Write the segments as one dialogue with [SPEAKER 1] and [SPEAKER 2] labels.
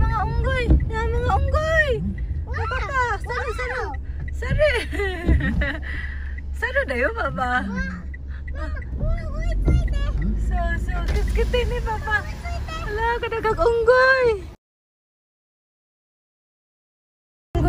[SPEAKER 1] Mga unggoy. Na mga unggoy. Papa, sari sari. Sari. Sari dayo, papa. So, so, kiskite ni papa. Ala, kadagag unggoy.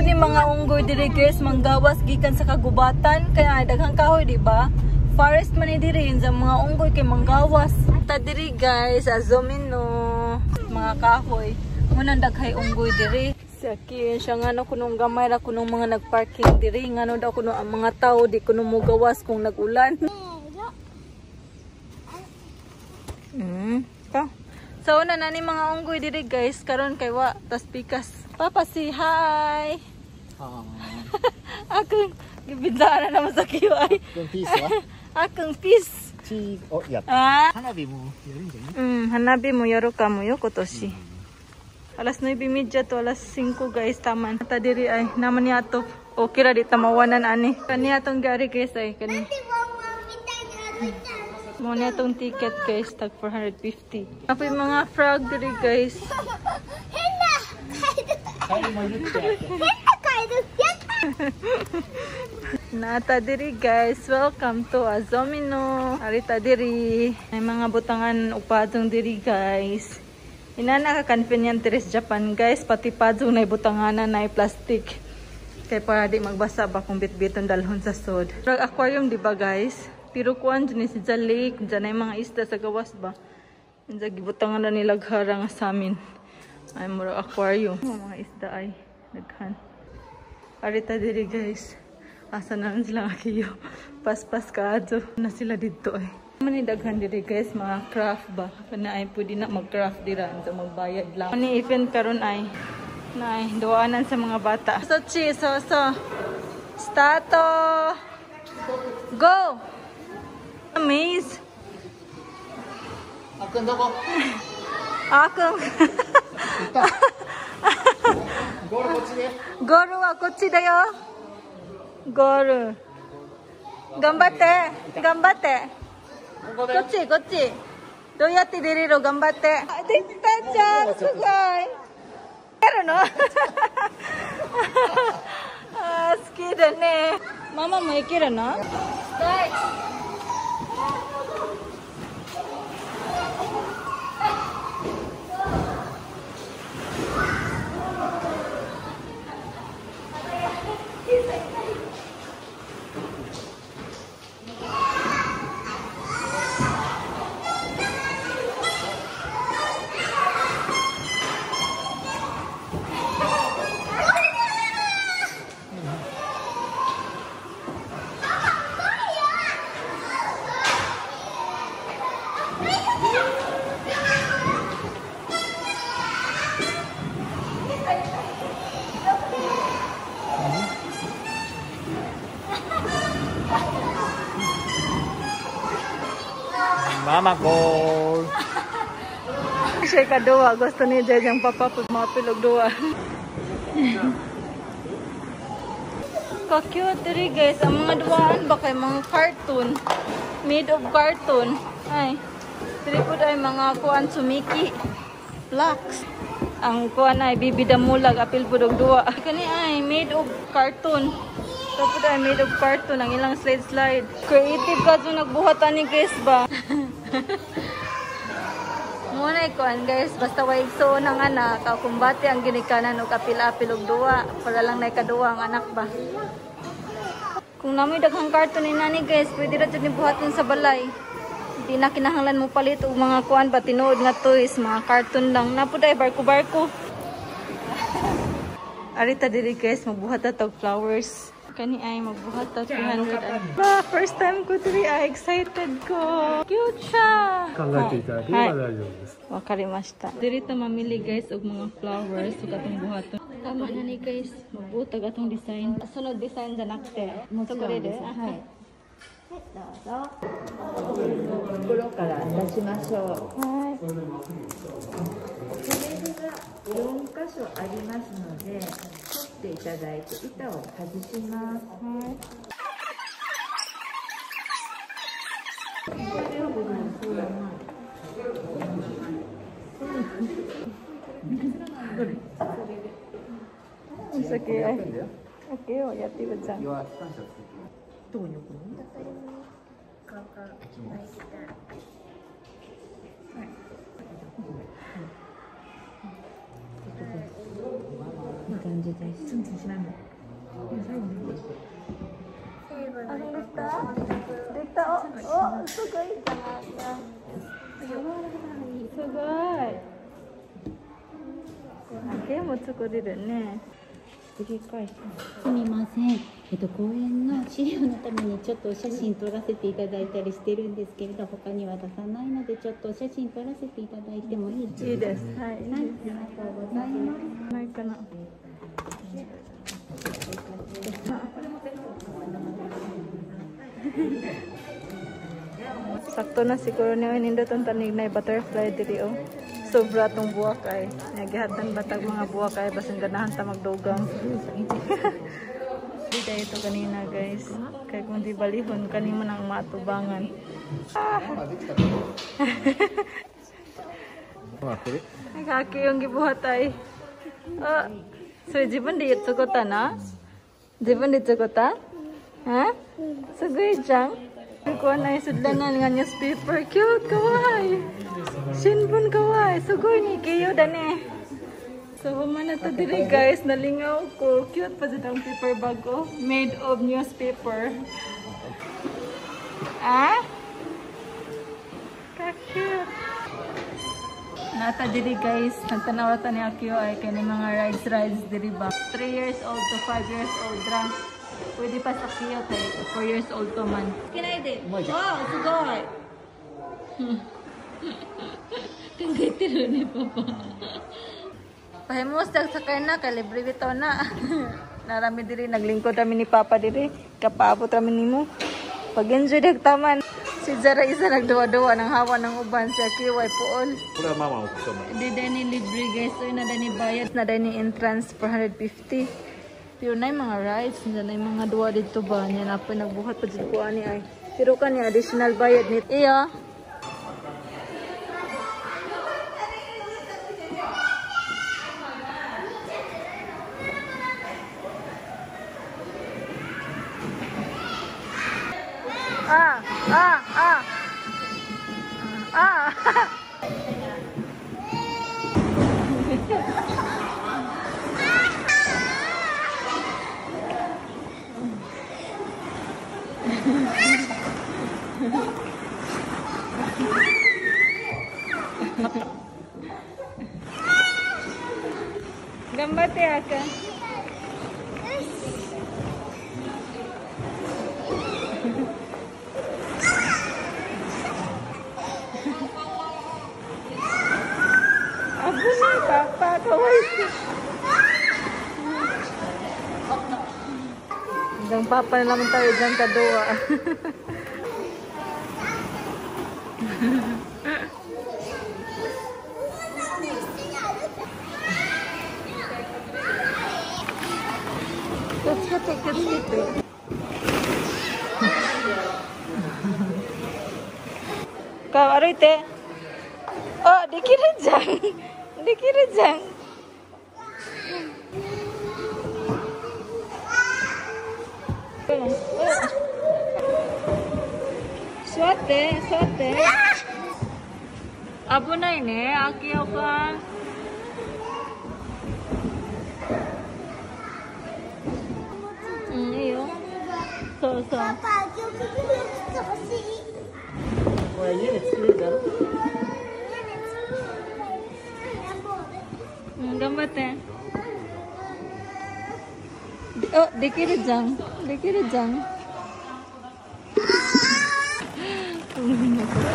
[SPEAKER 1] Ni mga unggoy diri guys, manggawas gikan sa kagubatan kaya daghang kahoy, di ba? Forest man ni diri sa mga unggoy kay manggawas. Ta diri guys, Azumino, mga kahoy. Munang daghay unggoy diri. Sakit siya ngano kunong gamay ra kunong mga nagparking diri, ngano daw kuno ang mga tao di kuno mogawas kung nagulan. Ka. So una na ni mga unggoy diri guys, karon kay wa tas pikas. Papa, say hi. Akong gibintaan na naman sa QI.
[SPEAKER 2] Akong peace wa?
[SPEAKER 1] Akong peace.
[SPEAKER 2] Cheese. Oh, yatta.
[SPEAKER 1] Ah.
[SPEAKER 2] Hanabi mo yaru janai?
[SPEAKER 1] Hanabi mo yaru kamo yo kotoshi. Alas 9:30 to alas 5 guys, taman. Ta diri ay naman ni ato. Okay ra di tamawanan ani. Kani atong gari guys ay kani. Mo ni atong ticket guys, tag 450. Apoy mga frog diri guys. Nata diri guys, welcome to Azumino. Arita diri. May mga butangan upadong diri guys. Inana ka convenient diri sa Japan guys, pati padong na butanganan na plastic. Kay para di magbasa ba kung bitbiton dalhon sa sod. Frog aquarium di ba guys? Pero kuan dyan si lake, dyan ay mga isda sa gawas ba. Diyan gibutangan na nila harang sa amin. Ay mura aquarium. Mga isda ay daghan. Arita diri guys. Asa na lang sila akiyo. Paspas kaadto na sila didto ay. Mani daghan diri guys mga craft ba. Kana ay pwede na mag-craft dira so magbayad lang. Ani event karon ay nay duanan sa mga bata. So chi so so. Stato. Go. Amaze.
[SPEAKER 2] Akong doko.
[SPEAKER 1] Akong.
[SPEAKER 2] Goru kochi de.
[SPEAKER 1] Goru wa kochi da yo. Goru. Ganbatte. Ganbatte. Kochi, kochi. Do yatte dereru ganbatte. Dekita chan, sugoi. Yaru no? Ah, suki da ne. Mama mo ikeru no? Start.
[SPEAKER 2] Mama goal.
[SPEAKER 1] Siya kaduwa. Gusto ni Jay ang papa pag mapilog duwa. Ka-cute diri guys. Ang mga duwaan ba kay mga cartoon. Made of cartoon. Ay. Diri po ay mga kuan sumiki. Blocks. Ang kuan ay bibida mulag apil pud og duwa. Kani ay made of cartoon. Tapos ay made of cartoon ang ilang slide slide. Creative ka so nagbuhat ani guys ba. Muna ikuan guys, basta way igsuon ang anak, aw kumbate ang ginikanan og apil-apil og duwa para lang nay kaduwa ang anak ba. Kung namoy daghang cartoon ni nani guys, pwede ra jud ni buhaton sa balay. Di na kinahanglan mo palit og mga kuan ba tinuod nga toys, mga cartoon lang. Napud ay barko-barko. Arita diri guys, magbuhat ta og flowers. Kani ay magbuhat ta 300. Ba, first time ko diri ay excited ko. Cute siya.
[SPEAKER 3] 考えていただければ大丈夫です。
[SPEAKER 1] Wakarimashita. Diri ta mamili guys og mga flowers ug atong buhaton. Tama na ni guys, magbuhat og atong design. Sunod design janakte. そこでで。はい。
[SPEAKER 4] どうぞ。袋から出しましょう。
[SPEAKER 1] はい。
[SPEAKER 4] フレームが4箇所ありますので、取っていただいて板を外します。
[SPEAKER 1] It's okay. Okay, をやってるじゃん。
[SPEAKER 4] どこに置くの？いい感じです。ツンツンしないもん。
[SPEAKER 1] あ、できた？できた。お、お、すごいじゃん。すごい。あ、ゲーム作れるね。
[SPEAKER 5] すみません。公演の資料のためにちょっとお写真撮らせていただいたりしてるんですけれど、他には出さないのでちょっとお写真撮らせていただいてもいいですか？
[SPEAKER 1] いいです。はい。
[SPEAKER 5] はい、ありがとうございます。
[SPEAKER 1] ないかな。Sakto na siguro niyo nindot ang tanig na butterfly diri oh. Sobra tong buwak ay. Nagihatan batag mga buwak ay basin ganahan ta magdugang. Di tayo ito kanina guys. Kaya kung di balihon kanimo nang matubangan. Kaki yung gibuhat ay. So 自分で作ったな? 自分で作った? Ha? すごいじゃん. Kuha na yung sudlanan nga newspaper. Cute, kawaii. Shinbun, kawaii. Sugoi ni kiyo dane. So, human na to diri guys. Nalingaw ko. Cute pa dyan ang paper bag ko. Made of newspaper. Ah? Ka-cute. Nata diri guys. Nagtanaw ta ni Akio ay kani mga rides diri ba. 3 years old to 5 years old ra. Pwede pa sa Akio kay 4 years old to man. Kinaide. Oh, sugoi. Kangitiro ni Papa. Pahimos dag sakay na kay libre bitaw na. Narami diri naglingkod rami ni Papa diri. Kapaabot rami nimo. Pag-enjoy dag taman. Si Zara isa nagduwa-duwa ng hawa ng uban si Akio ay puol. Di dani libre guys. So na dani bayad na dani entrance 450. Pero na yung mga rides, na yung mga duwa dito ba? Niya na po nagbuhat pa dito ko ani ay. Pero kani additional bayad ni iya. Ah, ah, ah. Ah. Gambatte, Aka. Abu na, Papa. Kawai. Hanggang Papa na naman tayo dyan kaduwa. Kau aruite. Oh, dikira jang. Dikira jang. Suate, suate. Abu na ini, akiyo ka. Iyo. So, so.
[SPEAKER 6] Papa,
[SPEAKER 1] Gambatte. Oh, dekiru jang. Dekiru jang.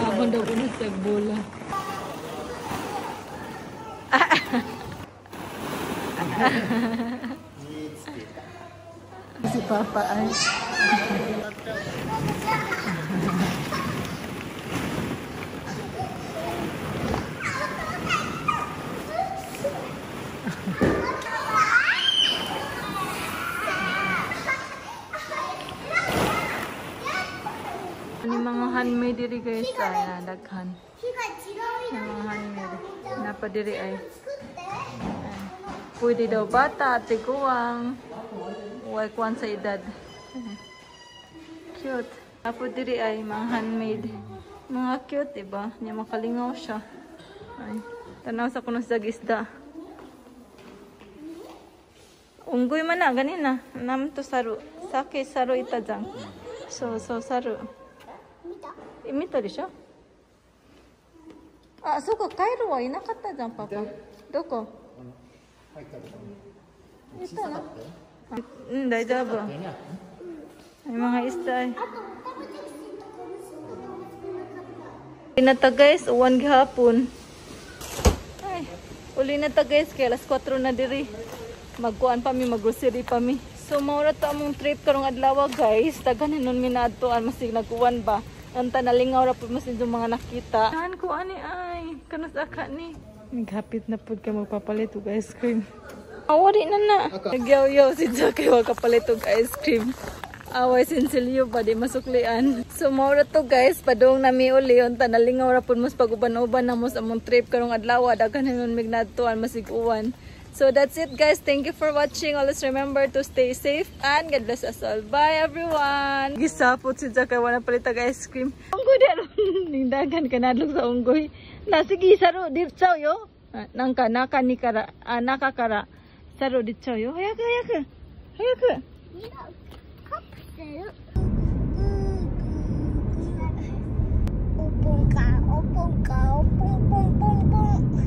[SPEAKER 1] Abon daw ko na sa bola. Si Papa ay. Ani mga handmade diri guys ay daghan. Mga handmade. Napa diri ay. Pwede daw bata, tiguang. Way kuan sa edad. Cute. Apo diri ay mga handmade. Mga cute, diba? Nya makalingaw siya. Ay, tanaw sa kuno sa isda. Unggoy man na, ganina. Nam to saru. Sake saru ita jang. So, so saru. え、見たでしょ。あ、そうか、カエルはいなかったじゃん、パパ。どこいたの。うん、大丈夫。Ay, mga isda ay. Uli na ta, guys, uwan gihapon. Ay, uli na ta, guys, kay alas 4 na diri. Magkuan pa mi, maggrocery pa mi. So mao ra to among trip karong adlaw, guys. Tagan nun mi naadtoan masig nag-uwan ba. Anta nalingaw ra pud mas inyong mga nakita. Kan ko ani ay kanus aka ni. Naghapit na pud ka magpapalit og ice cream. Awari na na. Nagyaw-yaw si Jack kay wa kapalit og ice cream. Away sinsilyo ba di masuklian. So mao ra to, guys, padung nami uli unta nalingaw ra pud mos pag-uban-uban na mos among trip karong adlaw, daghan nun mig naadtoan masig uwan. So that's it, guys. Thank you for watching. Always remember to stay safe and God bless us all. Bye, everyone. Gisapot si Jack kay wala palit og ice cream. Unggoy di aron ningdagan ka nadlok sa unggoy. Na sige saro dirchaw yo. Ah, nangka naka ni kara ah, naka kara saro dirchaw yo. 早く早く早く。
[SPEAKER 6] カプセル。オープンカー、オープンカー、オープンポンポンポン。